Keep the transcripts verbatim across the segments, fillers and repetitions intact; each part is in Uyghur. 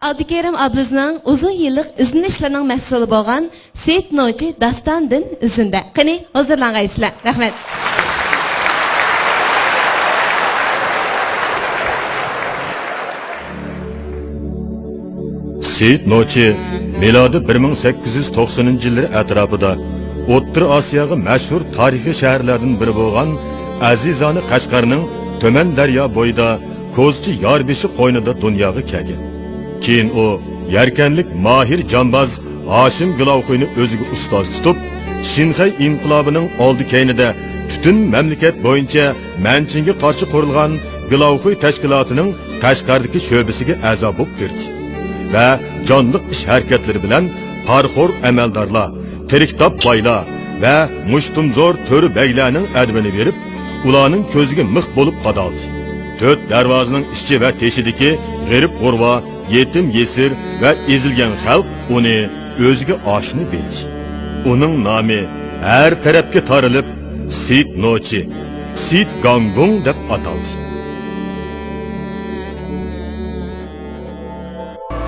ئابدۇكېرىم ئابلىزنىڭ ئۇزۇن يىللىق ئىزدىنىشلىرىنىڭ مەھسۇلى بولغان سېيىت نوچى داستاندىن ئۈزۈندە. قېنى، ھۇزۇرلانغايسىلەر. رەھمەت. سېيىت نوچى مىلادىي بىر مىڭ سەككىز يۈز توقسىنىنچى يىللىرى ئەتراپىدا ئوتتۇرا ئاسىياغا مەشھۇر تارىخىي شەھەرلەردىن بىرى بولغان ئەزىزانە قەشقەرنىڭ تۆمەن دەريا بويىدا كوزىچى ياربېشى قوينىدا دۇنياغا كەلگەن. كېيىن ئۇ يەركەنلىك ماھىر جامباز ھاشىم گىلاۋخۇينى ئۆزىگە ئۇستاز تۇتۇپ، شىنخەي ئىنقىلابىنىڭ ئالدى كەينىدە پۈتۈن مەملىكەت بويىچە مەنچىڭگە قارشى قۇرۇلغان گىلاۋخۇي تەشكىلاتىنىڭ قەشقەردىكى شۆبىسىگە ئەزا بولۇپ كىردى ۋە جانلىق ئىش ھەرىكەتلىرى بىلەن پارىخور ئەمەلدارلار، تىرىكتاپ بايلار ۋە مۇشتۇمزور تۆرە بەگلەرنىڭ ئەدىپىنى بېرىپ، ئۇلارنىڭ كۆزىگە مىخ بولۇپ قادالدى. تۆت دەرۋازىنىڭ ئىچى ۋە تېشىدىكى غېرىب-غۇربا، يېتىم-يېسىر ۋە ئېزىلگەن خەلق ئۇنى ئۆزىگە ئاشنا بىلدى. ئۇنىڭ نامى ھەر تەرەپكە تارىلىپ، سېيىت نوچى، سېيىت گاڭگۇڭ دەپ ئاتالدى.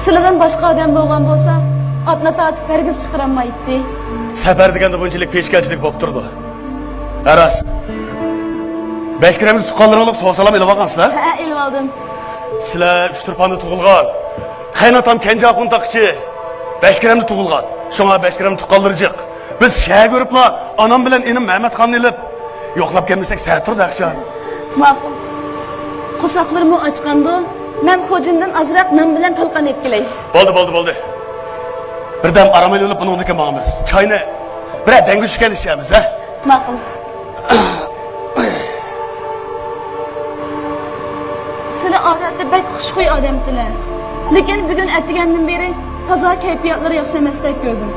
سىلىدىن باشقا ئادەم بولغان بولسا، ئاتنى تارتىپ ھەرگىز چىقىرالمايتتى. سەپەر دېگەندە بۇنچىلىك پېشكەلچىلىك بولۇپ تۇرىدۇ. ھە، راست. بەشكىرەمدە تۇغقانلىرىڭلىق سوغ-سالام ئېلىۋالغانسىلەر؟ ھە، ئېلىۋالدىم. سىلەر ئۈچتۇرپاندا تۇغۇلغان، قايناتام كەنجى ئاخۇن تاقىچى بەشكىرەمدە تۇغۇلغان. شۇڭا بەشكىرەم تۇغقانلىرى جىق. بىز شەھەرگە بېرىپلا ئانام بىلەن ئىنىم مەمەتخاننى ئېلىپ يوقلاپ كەلمىسەك سەت تۇرىدۇ ئەخشام. ماقۇل. قورساقلىرىمۇ ئاچقاندۇ. مەن خوجىندىن ئازراق نان بىلەن تالقان ئېلىپ كېلەي. بولدى، بولدى، بولدى. بىردەم ئارام ئېلىۋېلىپ بۇنىڭدىن كېيىن ماڭىمىز. چاينى بىرەر دەڭگۈشكەن ئىچەرمىز، ھە؟ ماقۇل. سىلەر ئادەتتە بەك خۇشخۇي ئادەمتىلەر. لېكىن بۈگۈن ئەتىگەندىن بېرى تازا كەيپىياتلىرى ياخشى ئەمەستەك كۆردۈم.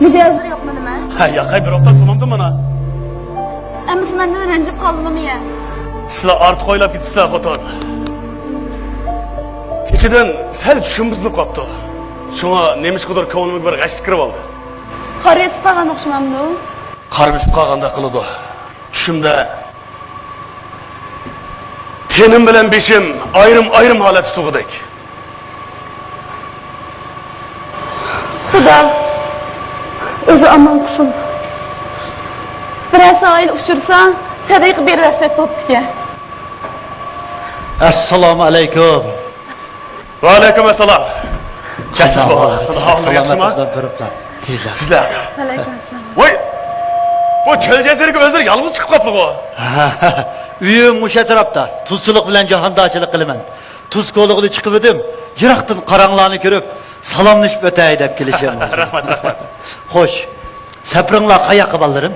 مىجەزلىرى يوقمۇ نېمە؟ ھە، ياقەي، بىر ئوقتا تۇرمامدۇ مانا. ئەمىسە مەندىن رەنجىپ قالدىڭىزمۇ يا؟ سىلەر ئارتۇق ئويلاپ كېتىپسىلەر، خوتۇن. كېچىدىن سەل چۈشۈم بۇزۇلۇپ قاپتۇ. شۇڭا نېمىشقىدۇر كۆڭلۈمگە بىر غەشلىك كىرىۋالدى. قارا بېسىپ قالغان ئوخشىمامدۇ؟ قارا بېسىپ قالغاندەك قىلىدۇ. چۈشۈمدە تېنىم بىلەن بېشىم ئايرىم-ئايرىم ھالەتتە تۇرغۇدەك. خۇدا ئۆزى ئامان قىلسۇن. بىرەر سائىل ئۇچرىسا، سەدىقە بېرىۋەتسەك بوپتىكەن. ئەسسالامۇ ئەلەيكۇم. ۋەئەلەيكۇم ئەسسالام. قانداق ئەھۋال؟ ساغلام، ياخشىمۇ؟ سالامەتلىك بىلەن تۇرۇپلا. تېزلا. تېزلا. ۋەئەلەيكۇم ئەسسالام. ۋاي! بۇ چۆل جەزىرىگە ئۆزلىرى يالغۇز چىقىپ قاپتىغۇ؟ ئۆيۈم مۇشۇ ئەتراپتا. تۇزچىلىق بىلەن جاھانداشچىلىق قىلىمەن. تۇز كولىغىلى چىقىۋىدىم. يىراقتىن قاراڭلارنى كۆرۈپ، سالاملىشىپ ئۆتەي دەپ كېلىشىم. رەھمەت، رەھمەت. خوش. سەپىرىڭلار قاياققا، بالىلىرىم؟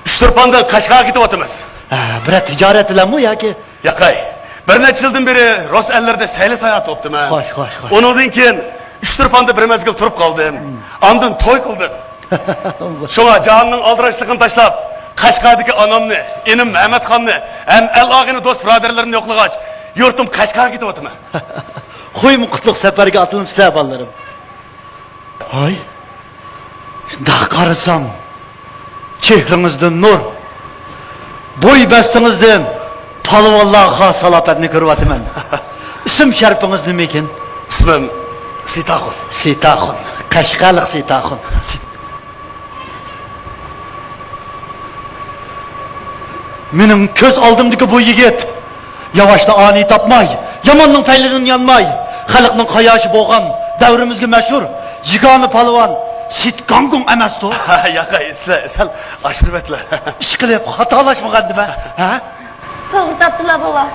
ئۇچتۇرپاندىن قەشقەرگە كېتىۋاتىمىز. ھە، بىرەر تىجارەت بىلەنمۇ ياكى؟ ياقەي، بىر نەچچە يىلدىن بېرى رۇس ئەللىرىدە سەيلە ساياھەت بوپتىمەن. خوش، خوش، خوش. ئۇنىڭدىن كېيىن ئۇچتۇرپاندا بىر مەزگىل تۇرۇپ قالدىم. ئاندىن توي قىلدىم. شۇڭا جاھاننىڭ ئالدىراشلىقىنى تاشلاپ، قەشقەردىكى ئانامنى، ئىنىم مەمەتخاننى ھەم ئەل ئاغىنە دوست بۇرادەرلىرىمنى يوقلىغاچ، يۇرتۇم قەشقەرگە كېتىۋاتىمەن. خويمۇ قۇتلۇق سەپەرگە ئاتلىنىپسىلەر، بالىلىرىم. ھاي، شۇنداق قارىسام، چېھرىڭىزدىن نۇر، بوي بەستىڭىزدىن پالۋانلارغا خاس سالاپەتنى كۆرۈۋاتىمەن. ئىسىم شەرىپىڭىز نېمىكىن؟ ئىسمىم سېيىتئاخۇن. سېيىتئاخۇن. قەشقەرلىك سېيىتئاخۇن. مېنىڭ كۆز ئالدىمدىكى بۇ يىگىت ياۋاشنى ئانىي تاپماي، ياماننىڭ پەيلىدىن يانماي، خەلقنىڭ قاياشى بولغان، دەۋرىمىزگە مەشھۇر يېگانە پالۋان سېيىت گاڭگۇڭ ئەمەستۇ؟ ياقەي، سىلەر سەل ئاشۇرۇۋەتلە. ئىشقىلىپ خاتالاشمىغاندىمەن، ھە؟ توغرا تاپتىلا، بوۋا.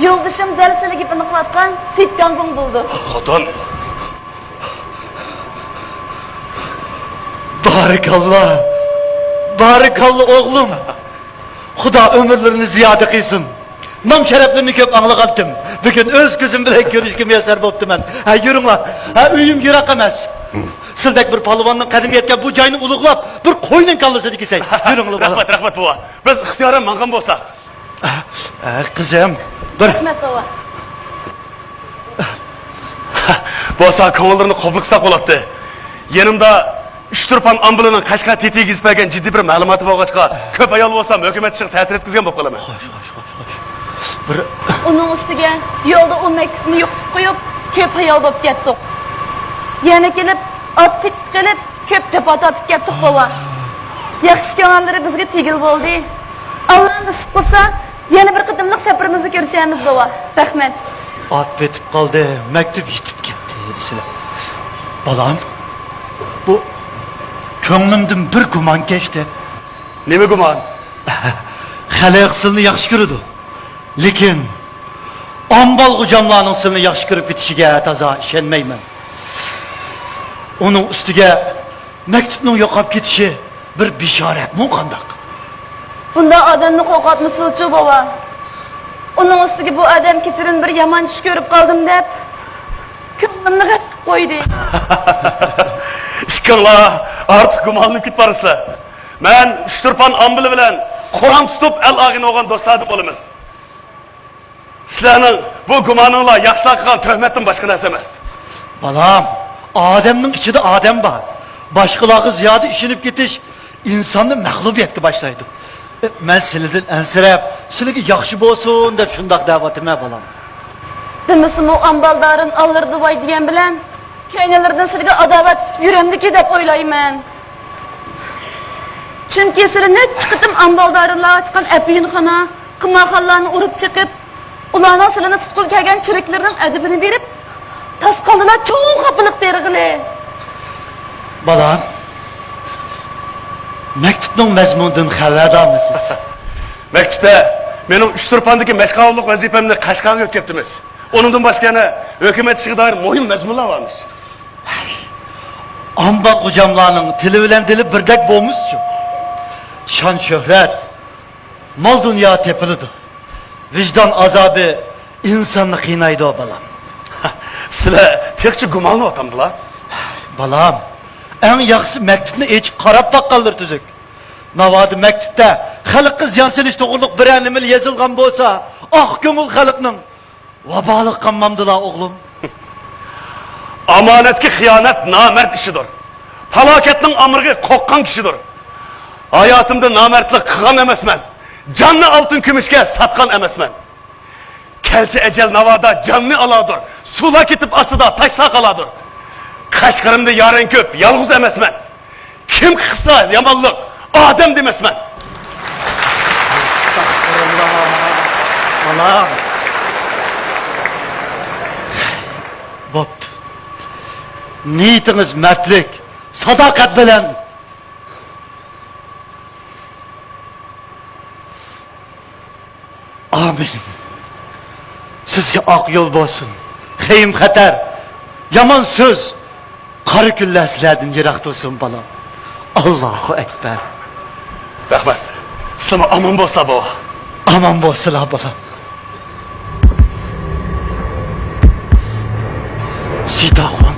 يولدىشىم دەل سىلە گېپىنى قىلىۋاتقان سېيىت گاڭگۇڭ بولىدۇ. خوتۇن. بارىكاللا! بارىكاللا، ئوغلۇم! خۇدا ئۆمۈرلىرىنى زىيادە قىلسۇن! نام-شەرەپلىرىنى كۆپ ئاڭلىغانتىم. بۈگۈن ئۆز كۆزۈم بىلەن كۆرۈشكە مۇيەسسەر بوپتىمەن. ھە، يۈرۈڭلار. ھە، ئۆيۈم يىراق ئەمەس. سىلدەك بىر پالۋاننىڭ قەدىمى يەتكەن بۇ جاينى ئۇلۇغلاپ، بىر قوينىڭ كاللىسىنى كېسەي. يۈرۈڭلار، بالام. رەھمەت، رەھمەت، بوۋا. بىز ئىختىيارەن ماڭغان بولساق. ئە، قىزىم، بىر. رەھمەت، بوۋا. بولسا كۆڭۈللىرىنى قوبۇل قىلساق بولاتتى. يېنىمدا ئۇچتۇرپان ئامبىلىنىڭ قەشقەر تېتىگە يېزىپ بەرگەن جىددىي بىر مەلۇماتى بولغاچقا، كۆپ ھايال بولسام ھۆكۈمەت ئىشىغا تەسىر يەتكۈزگەن بولۇپ قالىمەن. خوش، خوش، خوش، خوش. بىر. ئۇنىڭ ئۈستىگە يولدا ئۇ مەكتۇپنى يوقىتىپ قويۇپ، كۆپ ھايال بولۇپ كەتتۇق. يەنە كېلىپ، ئات پېتىپ قېلىپ، كۆپ جاپا تارتىپ كەتتۇق، بوۋا. ياخشى كۆڭۈللىرى بىزگە تېگىل بولدى. ئاللا نېسىپ قىلسا، يەنە بىر قېتىملىق سەپىرىمىزنى كۆرۈشەرمىز، بوۋا. رەھمەت. ئات پېتىپ قالدى، مەكتۇپ يېتىپ كەتتى، دېسىلە. بالام، بۇ كۆڭلۈمدىن بىر گۇمان كەچتى. نېمە گۇمان؟ خەلق سىلىنى ياخشى كۆرىدۇ. لېكىن ئامبال غوجاملارنىڭ سىلىنى ياخشى كۆرۈپ كېتىشىگە تازا ئىشەنمەيمەن. ئۇنىڭ ئۈستىگە مەكتۇپنىڭ يوقاپ كېتىشى بىر بېشارەتمۇ قانداق؟ بۇنداق ئادەمنى قورقۇتمىسىلىچۇ، بوۋا. ئۇنىڭ ئۈستىگە بۇ ئادەم كېچىدىن بىر يامان چۈش كۆرۈپ قالدىم دەپ، كۆڭلۈمنى غەش قىلىپ قويدى. ئىككىڭلار ئارتۇق گۇمانلىنىپ كېتىپ بارىسىلەر. مەن ئۇچتۇرپان ئامبىلى بىلەن قورام تۇتۇپ ئەل ئاغىنە بولغان دوستلاردىن بولىمىز. سىلەرنىڭ بۇ گۇمانىڭلار ياخشىلار قىلغان تۆھمەتتىن باشقا نەرسە ئەمەس. بالام، ئادەمنىڭ ئىچىدە ئادەم بار. باشقىلارغا زىيادە ئىشىنىپ كېتىش ئىنساننى مەغلۇبىيەتكە باشلايدۇ. ئە، مەن سىلىدىن ئەنسىرەپ، سىلىگە ياخشى بولسۇن دەپ شۇنداق دەۋاتىمەن، بالام. دېمىسىمۇ ئامبالدارىن ئاللىرىدا ۋاي دېگەن بىلەن، كەينىلىرىدىن سىلىگە ئاداۋەت تۇتۇپ يۈرەمدىكى دەپ ئويلايمەن. چۈنكى سىلى نەچچە قېتىم ئامبالدارىنلارغا چىققان ئەپيۈنخانا، قىمارخانىلارنى ئۇرۇپ چېقىپ، ئۇلارنىڭ سىلىنى تۇتقىلى كەلگەن چېرىكلىرىنىڭ ئەدىپىنى بېرىپ، تاسقالدىلا چوڭ خاپىلىق تېرىغىلى. بالام، مەكتۇپنىڭ مەزمۇنىدىن خەۋەردارمۇسىز؟ مەكتۇپتە مېنىڭ ئۇچتۇرپاندىكى مەشقاۋۇللۇق ۋەزىپەمنى قەشقەرگە ئۆتكەپتىمىز. ئۇنىڭدىن باشقا يەنە ھۆكۈمەت ئىشىغا دائىر مۇھىم مەزمۇنلار بارمىش. ئامبال غوجاملارنىڭ تىلى بىلەن دىلى بىردەك بولمىسىچۇ؟ شان-شۆھرەت، مال-دۇنيا تېپىلىدۇ. ۋىجدان ئازابى ئىنساننى قىينايدۇ، بالام. سىلەر تېخىچە گۇمانلىنىۋاتامدىلا؟ بالام، ئەڭ ياخشىسى مەكتۇپنى ئېچىپ قاراپ باققانلىرى تۈزۈك. ناۋادا مەكتۇپتا خەلققە زىيان سېلىش توغرۇلۇق بىرەر نېمىلا يېزىلغان بولسا، ئاق كۆڭۈل خەلقنىڭ ۋابالىغا قالمامدىلا، ئوغلۇم؟ ئامانەتكە خىيانەت نامەرد ئىشىدۇر. پالاكەتنىڭ ئامرىغى قورققان كىشىدۇر. ھاياتىمدا نامەردلىك قىلغان ئەمەسمەن. جاننى ئالتۇن كۈمۈشكە ساتقان ئەمەسمەن. كەلسە ئەجەل ناۋادا جاننى ئالادۇر. سۇلار كېتىپ ئاستىدا تاشلار قالادۇر. قەشقىرىمدە يارەن كۆپ، يالغۇز ئەمەسمەن. كىم قىلسا يامانلىق، ئادەم دېمەسمەن. ئەستەغپۇرۇللا، بالام. بوپتۇ. نىيىتىڭىز مەردلىك، ساداقەت بىلەن. ئامىن. سىزگە ئاق يول بولسۇن. خېيىم-خەتەر، يامان سۆز، قارا كۈنلەر سىلەردىن يىراق تۇرسۇن، بالام. ئاللاھۇ ئەكبەر. رەھمەت. سىلەرمۇ ئامان بولسىلا، بوۋا. ئامان بولسىلا، بالام. سىداخۇن.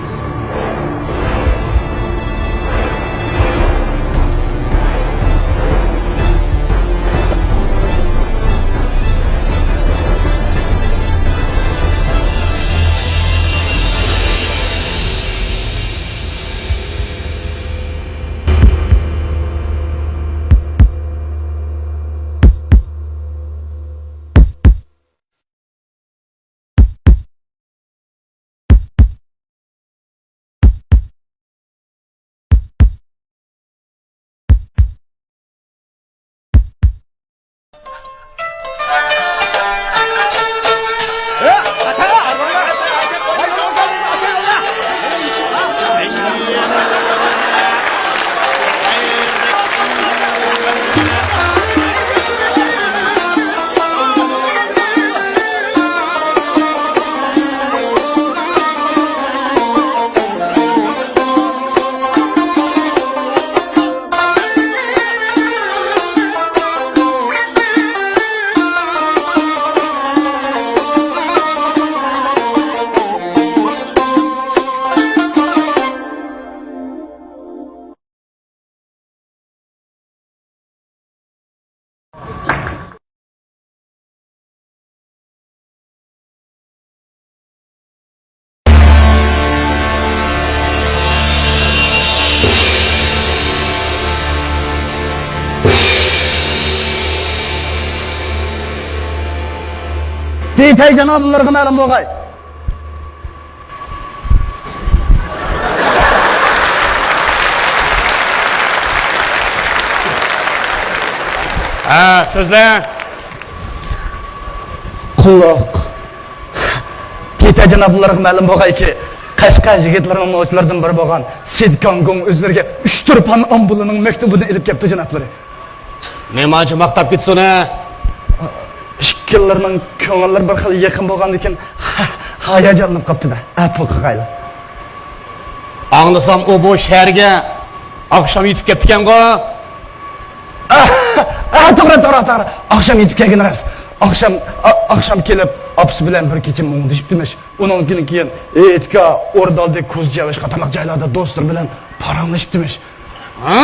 دېتەي جانابلىرىغا مەلۇم بولغاي. ھە، سۆزلە. قۇللۇق. تىتە جانابلىرىغا مەلۇم بولغايكى، قەشقەر يىگىتلىرىنىڭ نوچىلىرىدىن بىرى بولغان سېيىت گاڭگۇڭ ئۆزلىرىگە ئۇچتۇرپان ئامبۇلىنىڭ مەكتۇبىنى ئېلىپ كەپتۇ، جانابلىرى. نېمانچە ماختاپ كېتىسۇن، ھە؟ ئىككىلىرىنىڭ كۆڭۈللىرى بىر خىل يېقىن بولغاندىكىن، ھاياجانلىنىپ قاپتىمەن. ئەپۇ قىلغايلا. ئاڭلىسام، ئۇ بۇ شەھەرگە ئاخشام يېتىپ كەپتىكەنغۇ؟ ھە، توغرا، توغرا، توغرا. ئاخشام يېتىپ كەلگىنى راست. ئاخشام، ئا-، ئاخشام كېلىپ، ئاپىسى بىلەن بىر كېچە مۇڭدىشىپتىمىش. ئۇنىڭدىن كېيىن ئېيتكا، ئوردالدى، كوزجاۋاش قاتارلىق جايلاردا دوستلىرى بىلەن پاراڭلىشىپتىمىش. ھە؟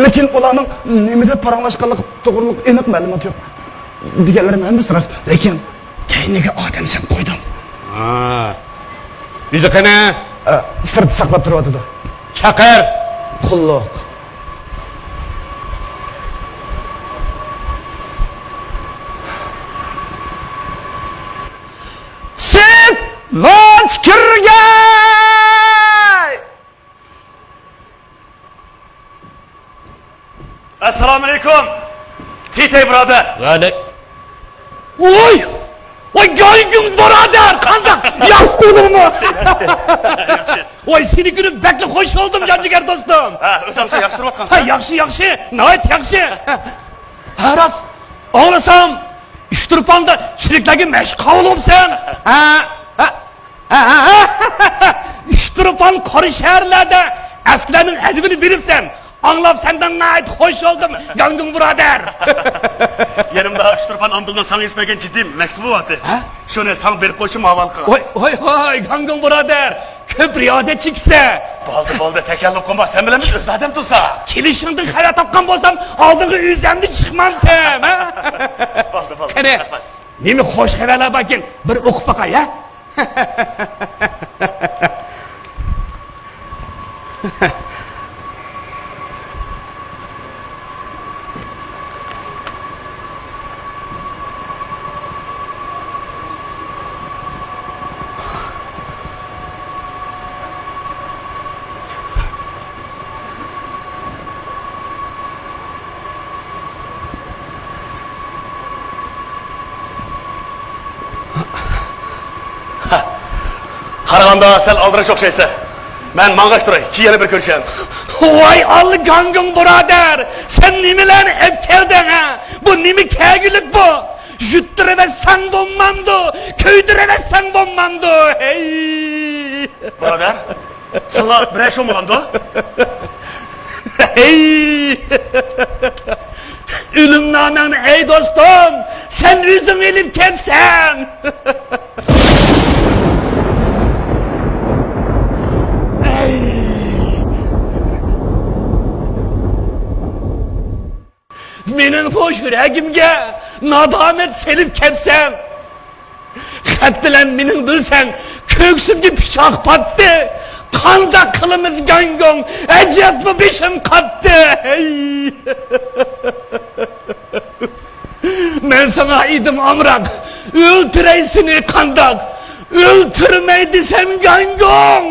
لېكىن ئۇلارنىڭ نېمىدە پاراڭلاشقانلىقى توغرۇلۇق ئېنىق مەلۇمات يوق. دېگەنلىرىم ھەممىسى راست. لېكىن كەينىگە ئادەم سەپ قويدۇم. ھە. ئۆزى قېنى؟ ئە، سىرتتا ساقلاپ تۇرۇۋاتىدۇ. چاقىر. قۇللۇق. سېيىت نوچى كىرگەي! ئەسسالامۇئەلەيكۇم، تىتەي بۇرادەر. ۋەئەلەي-، ۋوي! ۋاي، گاڭگۇڭ بۇرادەر، قانداق؟ ياخشى تۇردۇڭمۇ؟ ياخشى، ياخشى. ۋاي، سېنى كۆرۈپ بەكلا خوش بولدۇم، جان جىگەر دوستۇم. ھە، ئۆزۈڭ ياخشى تۇرۇۋاتقانسەن. ھە، ياخشى، ياخشى، ناھايىتى ياخشى. ھە، راست، ئاڭلىسام، ئۇچتۇرپاندا چېرىكلەرگە مەشىق قىلىۋالىسەن. ھە، ھە. ھە، ھە، ھە. ئۇچتۇرپان قارا شەھەرلەردە ئەسكىلەرنىڭ ئەدىپىنى بېرىپسەن. ئاڭلاپ سەندىن ناھايىتى خوش بولدۇم، گاڭگۇڭ بۇرادەر. يېنىمدا ئۇچتۇرپان ئامبىلنىڭ ساڭا يېزىپ بەرگەن جىددىي مەكتۇبى بارتى. ھە؟ شۇنى ساڭا بېرىپ قويۇشۇمنى ھاۋالە قىلغان. ۋاي، ۋاي، ۋاي، گاڭگۇڭ بۇرادەر، كۆپ رىيازەت چېكىپسەن. بولدى، بولدى، تەكەللۇپ قىلما، سەن بىلەن بىز ئۆز ئادەم تۇرسا. كېلىشىڭدىن خەۋەر تاپقان بولسام، ئالدىڭغا ئۆزۈمنى چىقمامتىم، ھە؟ بولدى، بولدى، قېنى، رەھمەت. نېمە خوش خەۋەرلەر باركىن، بىر ئوقۇپ باقاي، ھە؟ قارىغاندا سەل ئالدىراش ئوخشايسەن. مەن ماڭغاچ تۇراي، كېيىن يەنە بىر كۆرۈشەيلى. ۋاي ئاللا، گاڭگۇڭ بۇرادەر، سەن نېمىلەرنى ئەپ كەلدىڭ، ھە؟ بۇ نېمە كەگۈلۈك بۇ؟ يۇتتۇرۇۋەتسەڭ بولمامدۇ، كۆيدۈرۈۋەتسەڭ بولمامدۇ؟ ھەي! بۇرادەر، ساڭا بىرەر شۇ بولامدۇ؟ ھەي! ئۆلۈمنامەڭنى، ئەي دوستۇم، سەن ئۆزۈڭ ئېلىپ كەپسەن. ھەي! مېنىڭ بۇ يۈرەگىمگە نادامەت سېلىپ كەپسەن. خەت بىلەن مېنىڭ بىلسەڭ، كۆكسۈمگە پىچاق پاتتى. قانداق قىلىمىز، گاڭگۇڭ؟ ئەجەبمۇ بېشىم قاتتى. ھەي! مەن ساڭا ئىدىم ئامراق، ئۆلتۈرەي سېنى قانداق؟ ئۆلتۈرمەي دېسەم گاڭگۇڭ!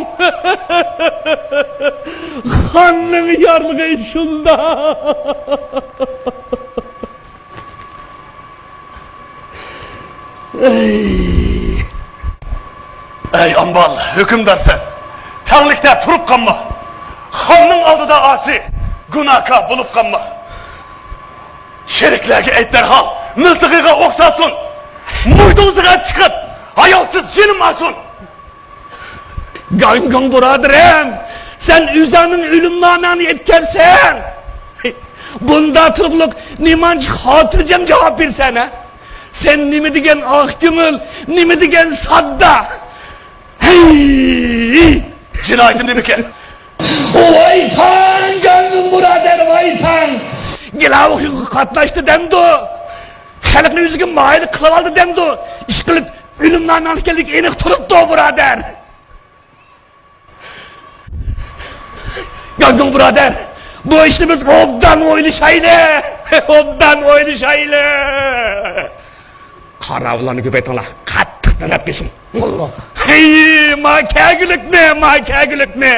خاننىڭ يارلىقى شۇنداق. ئەي! ئەي ئامبال، ھۆكۈمدارسەن، تەڭلىكتە تۇرۇپ قالما. خاننىڭ ئالدىدا ئاسىي، گۇناھكار بولۇپ قالما. شېرىكلەرگە ئېيت دەرھال، مىلتىقىغا ئوق سالسۇن. مويدۇڭزىغا ئەپ چىقىپ، ھايالسىز جېنىم ئالسۇن. گاڭگۇڭ بۇرادىرىم، سەن ئۆزۈڭنىڭ ئۆلۈمنامەڭنى ئېلىپ كەپسەن. بۇندا تۇرۇقلۇق نېمانچە خاتىرجەم جاۋاب بېرىسەن، ھە؟ سەن نېمە دېگەن ئاق كۆڭۈل، نېمە دېگەن ساددا. ھەي! جىنايىتىم نېمىكەن؟ ۋاي تاڭ، گاڭگۇڭ بۇرادەر، ۋاي تاڭ! گىلاۋۇخىغا قاتناشتى دەمدۇ؟ خەلقنى ئۆزىگە مايىل قىلىۋالدى دەمدۇ؟ ئىشقىلىپ، ئۆلۈمنامەڭ ئىكەنلىكى ئېنىق تۇرۇپتۇ، بۇرادەر. گاڭگۇڭ بۇرادەر، بۇ ئىشنى بىز ئوبدان ئويلىشايلى. ئوبدان ئويلىشايلى. قاراۋۇللارنى كۆپەيتىڭلار، قاتتىق دىڭراپ كەلسۇن. ھەي، ما كەگۈلۈكنى، ما كەگۈلۈكنى.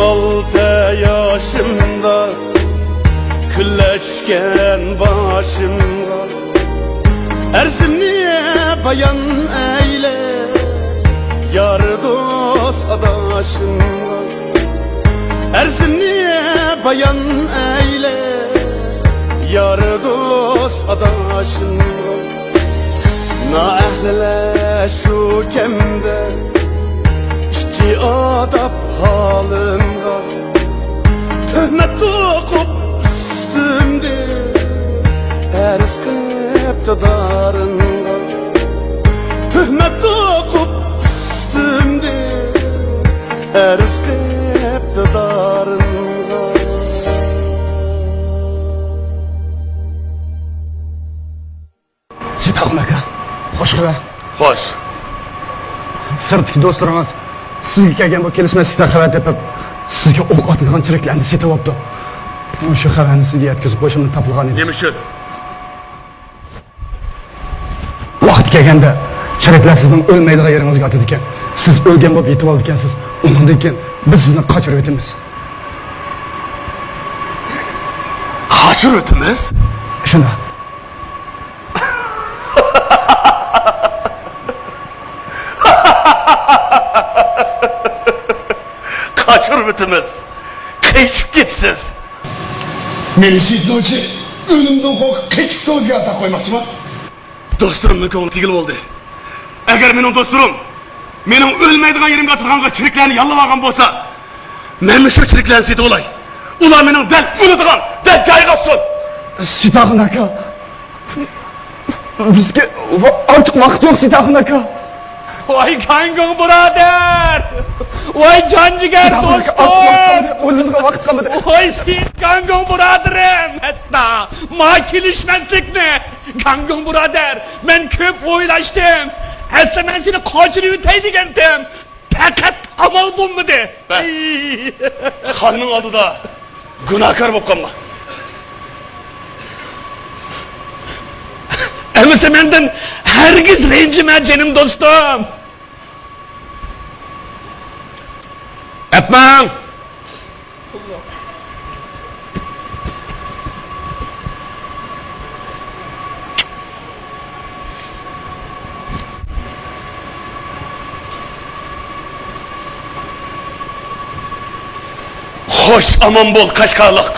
ئالتە ياشىمدا كۈنلەر چۈشكەن باشىمغا، ئەرزىمنى بايان ئەيلە، يار دوست ئاداشىمغا. ئەرزىمنى بايان ئەيلە، يار دوست ئاداشىمغا. نائەھلىلەر شۇ كەمدە ئىچى ئاداپ ھالىمغا، تۆھمەت توقۇپ ئۈستۈمدىن، ئەرز قىپتۇ دارىنغا. تۆھمەت توقۇپ ئۈستۈمدىن، ئەرز قىپتۇ دارىنغا. سېيىتئاخۇن ئاكا، خوش خەۋەر. خوش. سىرتتىكى دوستلىرىڭىز سىزگە كەلگەن بۇ كېلىشمەسلىكتىن خەۋەر تېپىپ، سىزگە ئوق ئاتىدىغان چېرىكلەرنى سېتىۋاپتۇ. مۇشۇ خەۋەرنى سىزگە يەتكۈزۈپ قويۇشۇمدىن تاپىلغان ئىدى. نېمە ئۈچۈن؟ ۋاقتى كەلگەندە، چېرىكلەر سىزنىڭ ئۆلمەيدىغان يېرىڭىزگە ئاتىدىكەن. سىز ئۆلگەن بولۇپ يېتىۋالىدىكەنسىز. ئۇنىڭدىن كېيىن بىز سىزنى قاچۇرۇۋېتىمىز. قاچۇرۇۋېتىمىز؟ شۇنداق. قاچۇرۇۋېتىمىز. قېچىپ كېتىسىز. مېنى سېيىت نوچى ئۆلۈمدىن قورقۇپ قېچىپتۇ دېگەن ئاتاق قويماقچىما؟ دوستلىرىمنىڭ كۆڭلى تېگىلى بولدى. ئەگەر مېنىڭ دوستلىرىم مېنىڭ ئۆلمەيدىغان يېرىمگە ئاتىدىغانغا چېرىكلەرنى ياللىۋالغان بولسا، مەنمۇ شۇ چېرىكلەرنى سېتىۋالاي. ئۇلار مېنىڭ دەل ئۆلىدىغان، دەل جايىغا ئاتسۇن. سېيىتئاخۇن ئاكا، بىزگە ۋا-، ئارتۇق ۋاقىت يوق، سېيىتئاخۇن ئاكا. ۋاي گاڭگۇڭ بۇرادەر! ۋاي جان جىگەر سېيىتئاخۇن ئاكا، ئارتۇق ۋاقىت دوستۇم! قالمىدى، ئويلىنىدىغان ۋاقىت قالمىدى. ۋاي سېيىت گاڭگۇڭ بۇرادىرىم! ئەسلا ما كېلىشمەسلىكنى، گاڭگۇڭ بۇرادەر، مەن كۆپ ئويلاشتىم. ئەسلى مەن سېنى قاچۇرۇۋېتەي دېگەنتىم. پەقەت ئامال بولمىدى. بەس. ئەي. خاننىڭ ئالدىدا گۇناھكار بولۇپ قالما. ئەمىسە مەندىن ھەرگىز رەنجىمە، جېنىم دوستۇم. ئەپمەڭ! خوش ئامان بول، قەشقەرلىق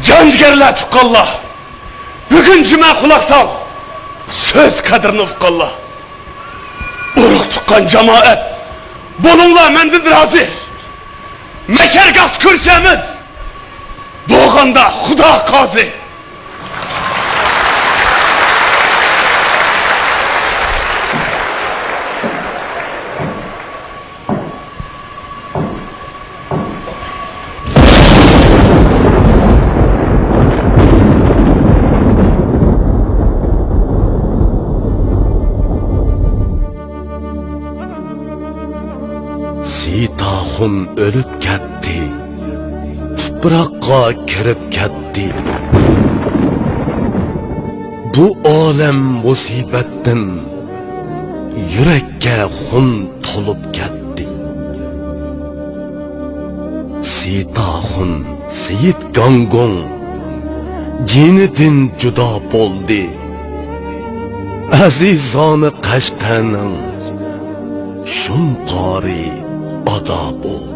جان جىگەرلەر، تۇغقانلار. بۈگۈن جۈمە، قۇلاق سال، سۆز قەدرىنى ئۇققانلار. ئۇرۇق تۇغقان جامائەت، بولۇڭلار مەندىن رازى. مەشەرگاھتا كۆرۈشەرمىز، بولغاندا خۇدا قازى. سېيىتئاخۇن ئۆلۈپ كەتتى، تۇپراققا كىرىپ كەتتى. بۇ ئالەم مۇسىبەتتىن يۈرەككە خۇن تولۇپ كەتتى. سېيىتئاخۇن سېيىت گاڭگۇڭ جېنىدىن جۇدا بولدى. ئەزىزانە قەشقەرنىڭ شۇمپارى ئادا بولدى.